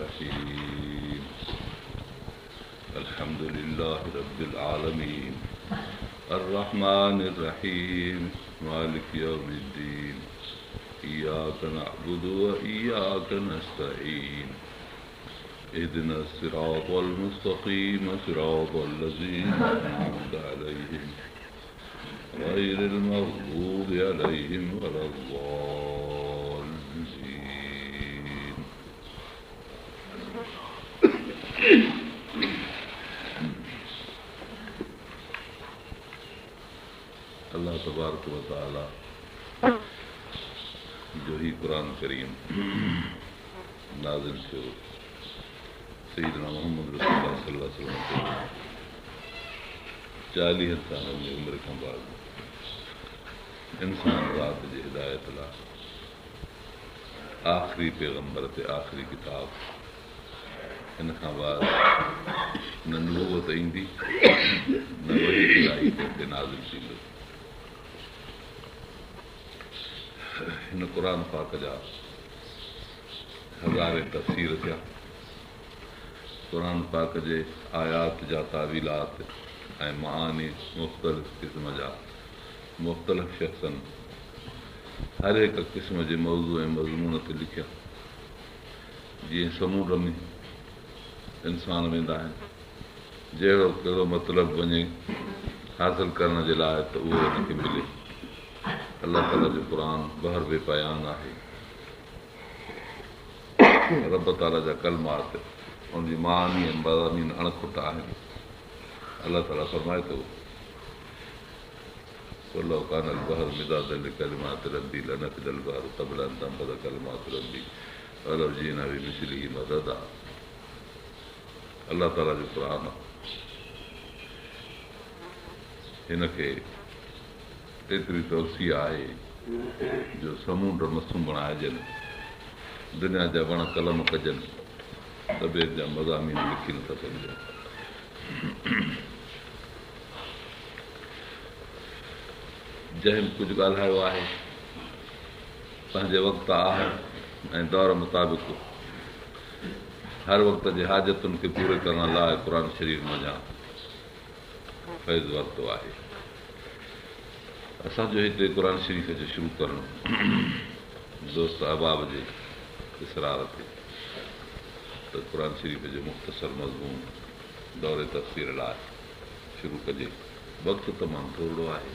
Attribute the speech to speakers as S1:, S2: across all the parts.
S1: الرحيم. الحمد لله رب العالمين. الرحمن الرحيم. مالك يوم الدين. إياك نعبد وإياك نستعين. اهدنا الصراط المستقيم، صراط الذين أنعمت عليهم غير المغضوب عليهم ولا الضالين. الله تبارڪ وتعاليٰ جو هي قرآن ڪريم نازل ٿيو سيدنا محمد رسول الله صلي الله عليه وسلم تي 40 سالن جي عمر کان بعد انسان ذات جي هدايت لاء آخري پيغمبر تي آخري ڪتاب. ان کان بعد نه نبوت ايندي نه وحي الهي ڪنهن تي نازل ٿيندو. هن قرآن پاڪ جا هزارين تفسير ٿيا. قرآن پاڪ جي آيات جا تاويلات ۽ معاني مختلف قسم جا مختلف شخصن هر هڪ قسم جي موضوع ۽ مضمون تي لکيا. جيئن سمونڊ ۾ انسان ويندا آهن، جهڙو ڪهڙو مطلب وڃي حاصل ڪرڻ جي لاء ته اهو ان کي ملي. الله تعاليٰ جو قرآن بحر بي پايان آهي. رب تعاليٰ جا ڪلمات ان جي معاني ۽ مضامين اڻ کٽ آهن. الله تعاليٰ فرمائي ٿو، قل لو ڪان البحر مدادا لڪلمات ربي لنفد البحر قبل ان تنفد ڪلمات ربي ولو جئنا بمثله مددا. الله تعاليٰ جو قرآن هن کي ايتري توسيع آهي جو سمونڊ مس بڻائجن، دنيا جا وڻ قلم ڪجن ته به ان جا مضامين لکي نٿا سگهجن. جنهن به ڪجهه ڳالهايو آهي، پنهنجي وقت آهر ۽ دور مطابق هر وقت جي حاجتن کي پوري ڪرڻ لاء قرآن شريف منجهان فيض ورتو آهي. اسان جو هتي قرآن شريف جو شروع ڪرڻ دوست احباب جي اصرار تي ته قرآن شريف جو مختصر مضمون دور تفسير لاء شروع ڪجي. وقت تمام ٿورڙو آهي.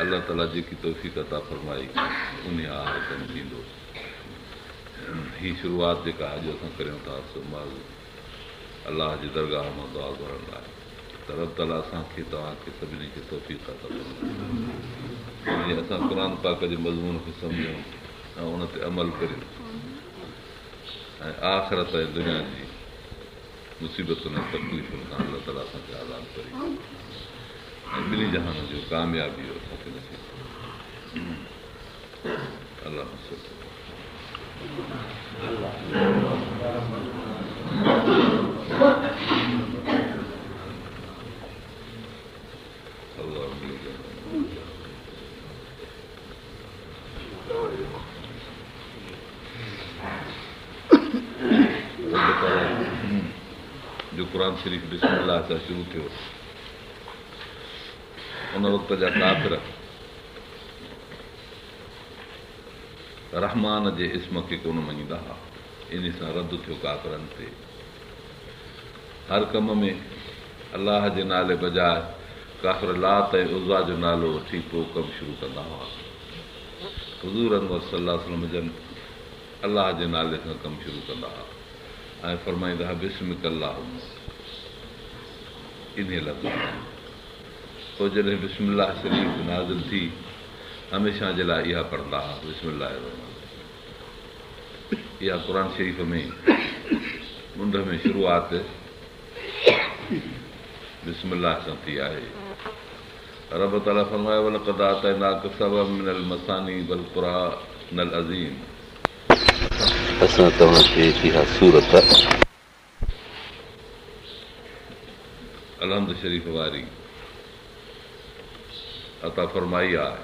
S1: الله تعاليٰ جيڪي توفيق عطا فرمائي انهيء آهر ڪم ٿيندو. هي شروعات جيڪا اڄ اسان ڪريون ٿا سو محض الله جي درگاهه مان دعا گهرڻ لاء ته رب تعاليٰ اسان کي توهان کي سڀني کي توفيق عطا فرمائي جيئن اسان قرآن پاڪ جي مضمون کي سمجهون ۽ ان تي عمل ڪريون ۽ آخرت ۽ دنيا جي مصيبتن ۽ تڪليفن کان الله تعاليٰ اسان کي آزاد ڪري ۽ ٻنهي جهانن جون ڪاميابيون اسان کي نصيب ڪري. اللهم صل. رب تعاليٰ جو قرآن شريف بسم الله سان شروع ٿيو، ان وقت جا ڪافر رحمان جي اسم کي ڪونه مڃيندا هئا، انهي سان رد ٿيو ڪافرن تي. هر ڪم ۾ الله جي نالي بجاء ڪافر لات ۽ عزيٰ جو نالو وٺي پوء ڪم شروع ڪندا هئا. حضور انور صلي الله عليه وسلم جن الله جي نالي سان ڪم شروع ڪندا ها ۽ فرمائيندا ها بسمڪ اللهم انهي لفظ سان. پوء جڏهن بسم الله شريف نازل ٿي هميشه جي لاء اها پڙهندا ها بسم الله الرحمٰن الرحيم. اها قرآن شريف ۾ منڍ ۾ شروعات بسم الله سان ٿي آهي. رب تعاليٰ فرمايو ولقد آتيناڪ سبعا من المثاني والقرآن العظيم.
S2: اسان توهان کي اها سورت.
S1: الحمد شريف واري عطا فرمائي آهي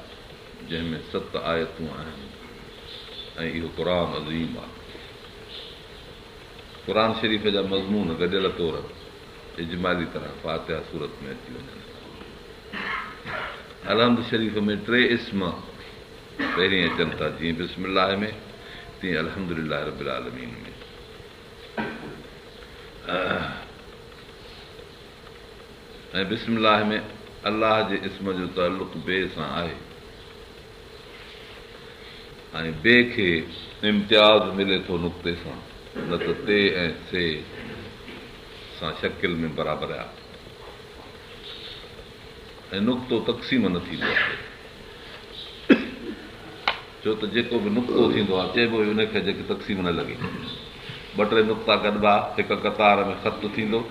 S1: جنهن ۾ ست آيتون آهن ۽ اهو قرآن عظيم آهي. قرآن شريف جا مضمون گڏيل طور اجمالي طرح فاتحه سورت ۾ اچي وڃن ٿا. الحمد شريف ۾ ٽي اسم پهرين اچن ٿا جيئن بسم الله ۾ تيئن الحمد لله رب العالمين ۾. ۽ بسم الله ۾ الله جي اسم جو تعلق بي سان آهي ۽ بي کي امتياز ملي ٿو نقطي سان نه ته تي ۽ سي سان شڪل ۾ برابر آهي ۽ نقطو تقسيم نه ٿيندو آهي ڇو ته جيڪو به نقطو ٿيندو آهي چئبو ئي ان کي جيڪي تقسيم نه لڳي. ٻه ٽي نقطا گڏبا، هڪ قطار ۾ خط ٿيندو.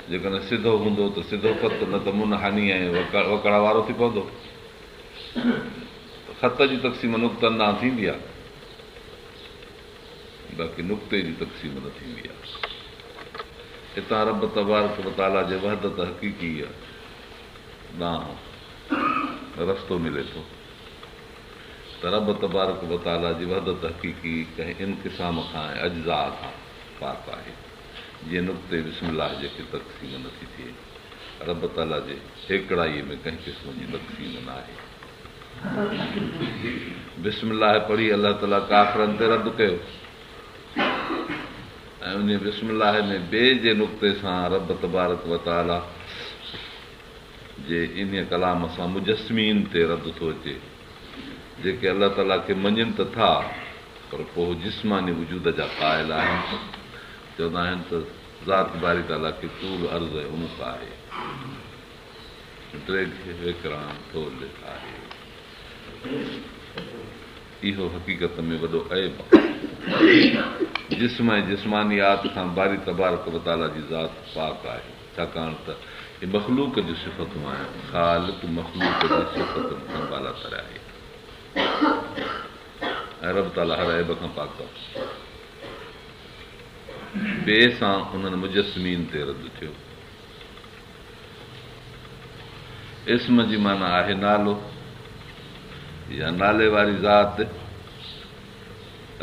S1: جيڪڏهن سڌو هوندو ته سڌو خط نه ته منحني ۽ وڪڙ وارو ٿي پوندو. خط جي تقسيم نقطن ڏانهن ٿيندي آهي، باقي نقطي جي تقسيم نه ٿيندي آهي. هتان رب تبارڪ وتعاليٰ جي وحدت حقيقيء ڏانهن رستو ملي ٿو. ته رب تبارڪ و تعاليٰ جي وحدت حقيقي ڪنهن انقسام کان ۽ اجزاء کان پاڪ آهي، جيئن نقطي بسم الله جي کي تقسيم نه ٿي ٿئي. رب تعاليٰ جي هيڪڙائيء ۾ ڪنهن قسم جي تقسيم ناهي. بسم الله پڙهي الله تعاليٰ ڪافرن تي رد ڪيو ۽ انهيء بسم الله ۾ بي جي نقطي سان رب تبارڪ و تعاليٰ جي انهيء ڪلام سان مجسمين تي رد ٿو اچي، جيڪي الله تعاليٰ کي مڃين ته ٿا، پر پوء جسماني وجود جا قائل آهن، چوندا آهن ته ذات باري تعاليٰ کي طول عرض ۽ عمق آهي، ڊيگهه، ويڪراڻ، ٿولهه آهي. اهو حقيقت ۾ وڏو عيب آهي. جسم ۽ جسمانيات کان باري تبارڪ و تعاليٰ جي ذات پاڪ آهي. ڇاڪاڻ ته اهي مخلوق جون صفتون آهن، خالق مخلوق جي صفتن کان بالاتر آهي ۽ رب تعاليٰ هر عيب کان پاڪ آهي. بي سان انهن مجسمين تي رد ٿيو. اسم جي معنيٰ آهي نالو يا نالي واري ذات،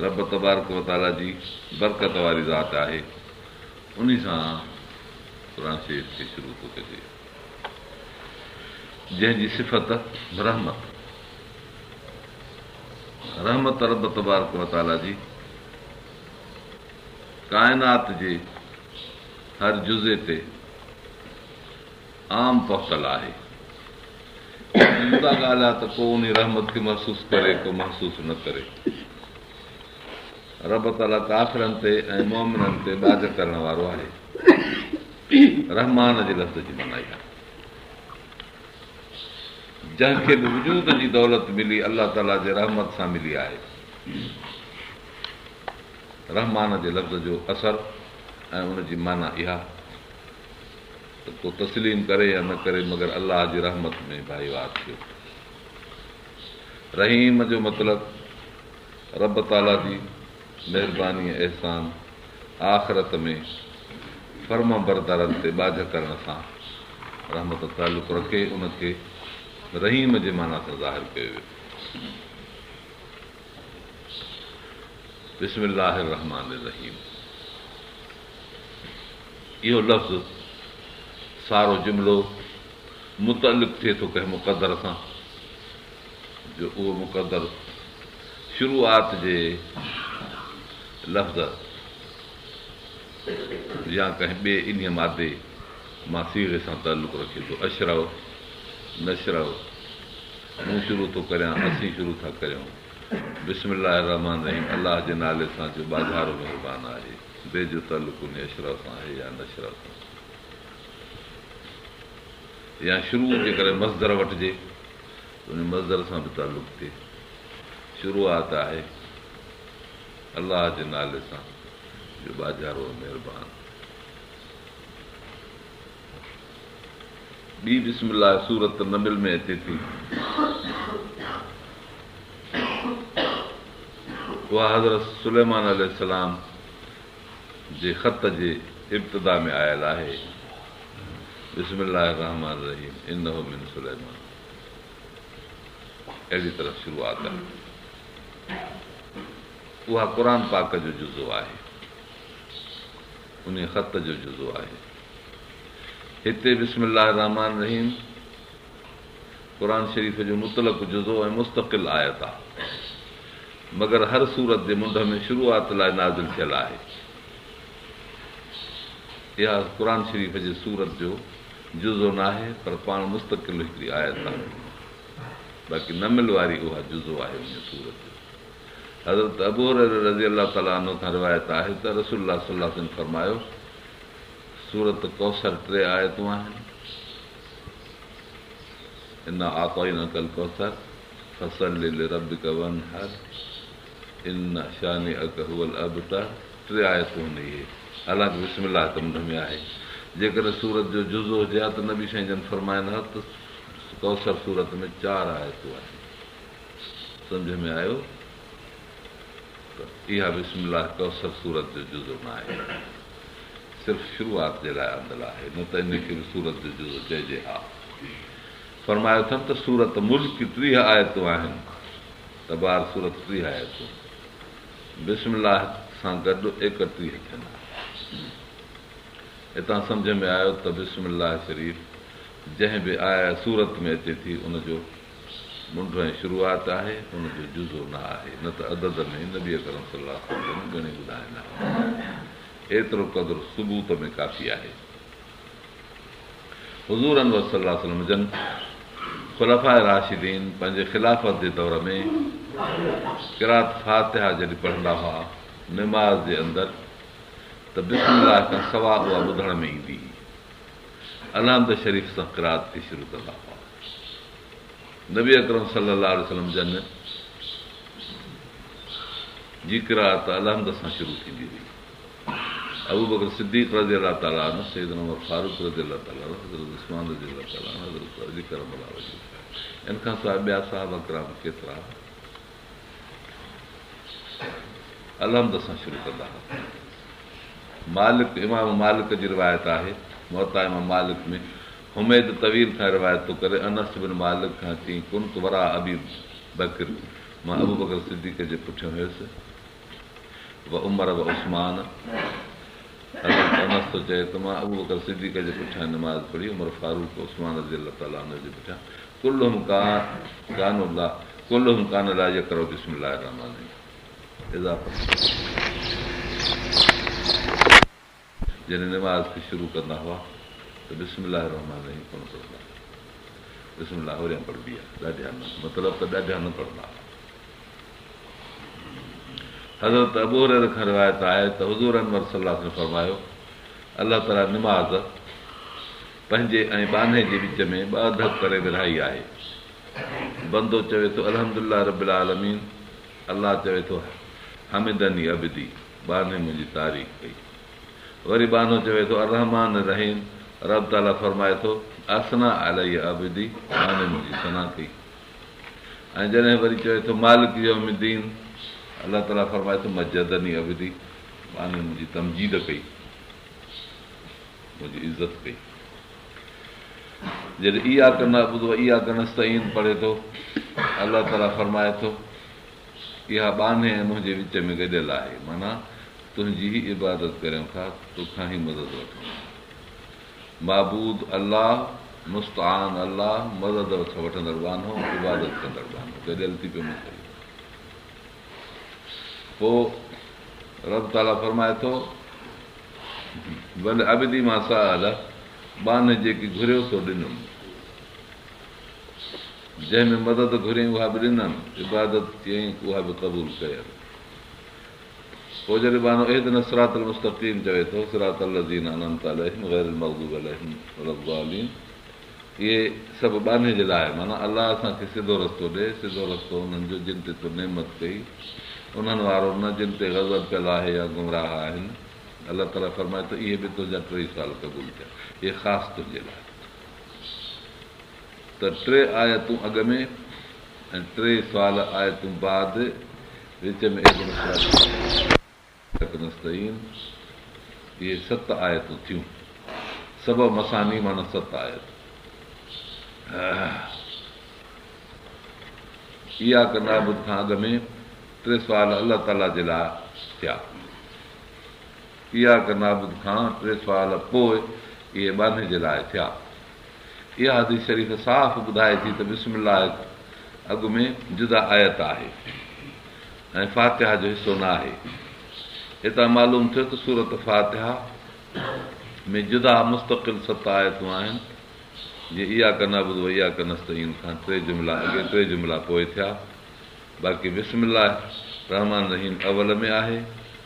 S1: رب تبارڪ وتعاليٰ جي برڪت واري ذات آهي. انهي سان قرآن شريف کي شروع ٿو ڪجي، جنهن جي صفت رحمت، رحمت رب تبارڪ و تعاليٰ جي ڪائنات جي هر جزي تي عام پهتل آهي. جدا ڳالهه آهي ته ڪو انهي رحمت کي محسوس ڪري ڪو محسوس نه ڪري. رب تعاليٰ ڪافرن تي ۽ مؤمنن تي ٻاجهه ڪرڻ وارو آهي. رحمان جي لفظ جي معنيٰ اها. جنهن کي به وجود جي دولت ملي الله تعاليٰ جي رحمت سان ملي آهي. رحمان جي لفظ جو اثر ۽ ان جي معنيٰ اها ته ڪو تسليم ڪري يا نه ڪري مگر الله جي رحمت ۾ ڀائيوار ٿيو. رحيم جو مطلب رب تعاليٰ جي مهرباني ۽ احسان آخرت ۾ فرمانبردارن تي ٻاجهه ڪرڻ سان رحمت تعلق رکي ان کي رحيم جي معنيٰ سان ظاهر ڪيو ويو. بسم الله الرحمٰن الرحيم اهو لفظ سارو جملو متعلق ٿئي ٿو ڪنهن مقدر سان جو اهو مقدر شروعات جي لفظ يا ڪنهن ٻئي انهيء مادي مان صيغي سان تعلق رکي ٿو. اشرع، نشرع، مون شروع ٿو ڪريان، اسين شروع ٿا ڪريون. بسم الله الرحمٰن الرحيم الله جي نالي سان جو ٻاجهارو مهربان آهي. بي جو تعلق انهيء اشرع سان آهي يا نشرع سان. يا شروع جيڪڏهن مصدر وٺجي. ان مصدر سان به تعلق ٿئي. شروعات آهي الله جي نالي سان جو ٻاجهارو ۽ مهربان. ٻي بسم الله سورة نمل ۾ اچي ٿي. اها حضرت سليمان عليه السلام جي خط جي ابتدا ۾ آيل آهي. بسم الله الرحمٰن الرحيم انه من سليمان. اهڙي طرح شروعات آهي. اها قرآن پاڪ جو جزو آهي. انهي خط جو جزو آهي. هتي بسم الله الرحمٰن الرحيم قرآن شريف جو مطلق جزو ۽ مستقل آيت آهي، مگر هر سورت جي منڍ ۾ شروعات لاء نازل ٿيل آهي. اها قرآن شريف جي سورت جو جزو ناهي، پر پاڻ مستقل هڪڙي آيت آهي. باقي نمل واري اها جزو آهي انهيء سورت جو. حضرت ابوهريره رضي الله تعالٰي عنه کان روايت آهي ته رسول الله صلي الله عليه وسلم فرمايو، سورة ڪوثر ٽي آيتون آهن، انا اعطيناڪ الڪوثر فصل لربڪ وانحر ان شانئڪ هو الابتر ٽي آيتون آهن اهي، حالانڪ بسم الله ته منڍ ۾ آهي. جيڪڏهن سورت جو جزو هجي ها ته نبي سائين جن فرمائن ها ته ڪوثر سورت ۾ چار آيتون آهن. سمجهه ۾ آيو ته اها بسم الله ڪوثر سورت جو جزو نه آهي، صرف شروعات جي لاء آندل آهي، نه ته ان کي به سورت جو جزو چئجي ها. فرمايو اٿن ته سورت ملڪ 30 آيتون آهن، تبار سورت 30 آيتون، بسم الله سان گڏ 31 ٿين ها. هتان سمجهه ۾ آيو ته بسم الله شريف جنهن به آية سورت ۾ اچي ٿي ان جو منڍ ۽ شروعات آهي، ان جو جزو نه آهي، نه ته عدد ۾ نبي اڪرم صلي الله عليه وسلم جن ڳڻي ٻڌائيندا هئا. ايترو قدر ثبوت ۾ ڪافي آهي. حضور انور صلي الله عليه وسلم جن خلفاء راشدين پنهنجي خلافت جي دور ۾ قرات فاتحه جڏهن پڙهندا هئا نماز جي اندر ته بسم الله کان سوا اها ٻڌڻ ۾ ايندي هئي. الحمد شريف سان قرات کي شروع ڪندا هئا. نبي اڪرم صلي الله عليه وسلم جن جي قرائت الحمد سان شروع ٿيندي هئي. ابوبڪر صديق رضي الله تعالٰي عنه، سيدنا عمر فاروق رضي الله تعالٰي عنه، حضرت عثمان رضي الله تعالٰي عنه، حضرت علي ڪرم الله وجهه ان کان سواء ٻيا صحابه ڪرام ڪيترا الحمد سان شروع ڪندا هئا. مالڪ، امام مالڪ جي روايت آهي، موطا امام مالڪ ۾ حميد طويل کان روايت ٿو ڪري، انس بن مالڪ کان چيائين، ڪنت وراء ابي بڪر، مان ابوبڪر صديق جي پٺيان هيس، و عمر و عثمان، حضرت انس ٿو چئي ته مان ابوبڪر صديق جي پٺيان نماز پڙهي، عمر فاروق، عثمان رضي الله تعالٰي عنه جي پٺيان، ڪلهم ڪانوا لا ڪلهم ڪان لا يقرأ بسم الله الرحمٰن الرحيم اضافت. جڏهن نماز کي شروع ڪندا هئا ته بسم الله الرحمٰن الرحيم ڪونه پڙهندا هئا. بسم الله هوريان پڙهبي آهي، ڏاڍيان نه، مطلب ته ڏاڍيان نه پڙهندا هئا. حضرت ابوهريره کان روايت آهي ته حضور انور صلي الله عليه وسلم فرمايو، الله تعاليٰ نماز پنهنجي ۽ ٻانهي جي وچ ۾ ٻه اڌ ڪري ورهائي آهي. بندو چوي ٿو الحمدلله رب العالمين، الله چوي ٿو حمدني عبدي. ٻانهي منهنجي تعريف ڪئي. وري ٻانهو چوي ٿو، الرحمان الرحيم، رب تعاليٰ فرمائي ٿو، اثنيٰ علي عبدي، ٻانهي منهنجي ثنا ڪئي. ۽ جڏهن وري چوي ٿو، مالڪ يوم الدين، الله تعاليٰ فرمائي ٿو، مجدني عبدي، ٻانهي منهنجي تمجيد ڪئي، منهنجي عزت ڪئي. جڏهن اياڪ نعبد و اياڪ نستعين پڙهي ٿو، الله تعاليٰ فرمائي ٿو، اها ٻانهي ۽ منهنجي وچ ۾ گڏيل آهي، معنيٰ تنهنجي ئي عبادت ڪريون ٿا، توکان ئي مدد وٺون ٿا. معبود الله، مستعان الله، مدد وٺندڙ ٻانهو، عبادت ڪندڙ ٻانهو، گڏيل ٿي پيو مسئلو. پوء رب تعاليٰ فرمائي ٿو، ولعبدي ما سأل، ٻانهي جيڪي گهريو سو ڏنم. جنهن ۾ مدد گهريائين اها به ڏنم، عبادت چيائين اها به قبول ڪيم. پوء جڏهن ٻانهو اهدنا الصراط المستقيم چوي ٿو، صراط الذين انعمت عليهم غير المغضوب عليهم ولا الضالين اهي سڀ ٻانهي جي لاء معنيٰ الله اسان کي سڌو رستو ڏي، سڌو رستو انهن جو جن تي تو نعمت ڪئي، انهن وارو نه جن تي غضب پيل آهي يا گمراهه آهن. الله تعاليٰ فرمائي ٿو اهي به تنهنجا ٽيئي سوال قبول ٿيا، اهي خاص تنهنجي لاء. ته ٽي آيتون اڳ ۾ ۽ ٽي سوال آيتون بعد وچ ۾ اهدنا الصراط نستعين اهي ست آيتون ٿيون. سبع مثاني معنيٰ ست آيتون. اياڪ نعبد کان اڳ ۾ ٽي سوال الله تعاليٰ جي لاء ٿيا. اياڪ نعبد کان ٽي سوال پوء اهي ٻانهي جي لاء ٿيا. اها حديث شريف صاف ٻڌائي ٿي ته بسم الله اڳ ۾ جدا آيت آهي ۽ فاتحه جو حصو نه آهي. هتان معلوم ٿيو ته سورة فاتحه ۾ جدا مستقل ست آيتون آهن، جيئن اياڪ نعبد و اياڪ نستعين کان ٽي جملا اڳي ٽي جملا پوء ٿيا. باقي بسم الله الرحمٰن الرحيم اول ۾ آهي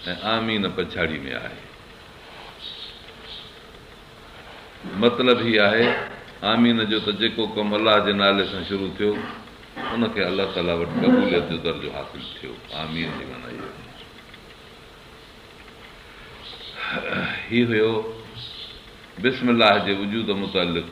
S1: ۽ آمين پڇاڙي ۾ آهي. مطلب هي آهي آمين جو ته جيڪو ڪم الله جي نالي سان شروع ٿيو ان کي الله تعاليٰ وٽ قبوليت جو درجو حاصل ٿيو. آمين جي معنيٰ اها آهي. هي هيو بسم الله جي وجود متعلق.